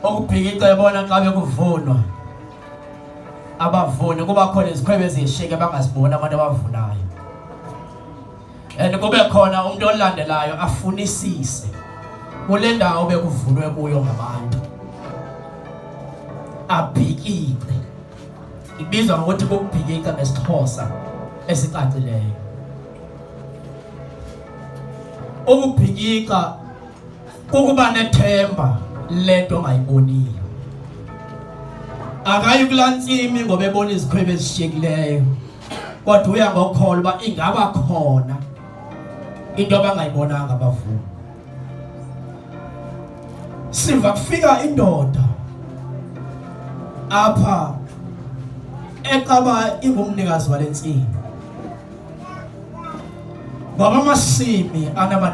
Ukubhikica yabona xa bekuvunwa abavuni kuba khona izikhwebe ezishike bangaziboni abantu abavunayo. And kube khona umuntu olandelayo afunisise kule ndawo bekuvunwe kuyo ngabantu. Abhikice. Ibizwa ngokuthi kukubhikica ngesiXhosa esicacileyo. Ukubhikica kukuba nethemba lento ongayiboniyo. Akayi kulaa ntsimi ngoba ebona izikhwebu ezishiyekileyo, kodwa uya ngokholo uba ingaba khona into abangayibonanga abavuni. Siva kufika indoda apha eqaba ingumnikazi wale ntsimi, ngoba amasimi anaba